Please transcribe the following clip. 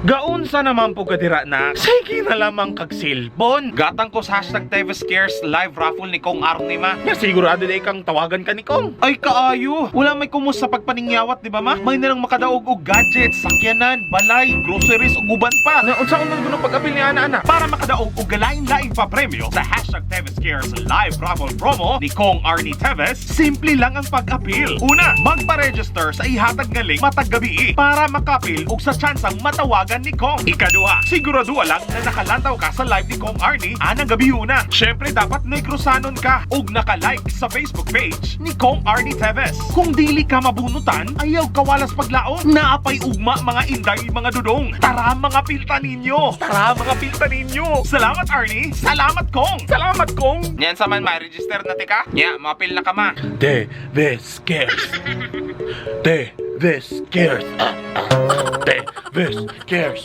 Gaunsa naman po kadira na, sige na lamang kag cellphone. Gatang ko sa #TevesCares live raffle ni Kong Arnie, ma. Ya sigurado na ikang tawagan ka ni Kong. Ay kaayo, wala may kumus sa pagpaningyawat, di ba, ma? May nilang makadaog og gadgets, sakyanan, balay, groceries ug uban pa. Na unsa man kuno pag-apil ni ana ana para makadaog og galain-lain pa premyo sa #TevesCares live raffle promo ni Kong Arnie Teves, simple lang ang pag-apil. Una, magpa-register sa ihatag nga link matag gabi para makapil og sa tsansang matawagan ni Kong. Ikaduha, sigurado lang na nakalantaw ka sa live ni Kong Arnie anang gabi una. Syempre dapat negrosanon ka ug naka-like sa Facebook page ni Kong Arnie Teves. Kung dili ka mabunutan, ayaw kawalas paglaon. Naapay ugma, mga inday, mga dudong. Tara, mga pilta ninyo. Tara, mga pilta ninyo. Salamat, Arnie. Salamat, Kong. Salamat, Kong. Yan sa man ma-register na tika. Nya, mapil na ka, ma. Teves Cares. Teves Cares. Teves Cares.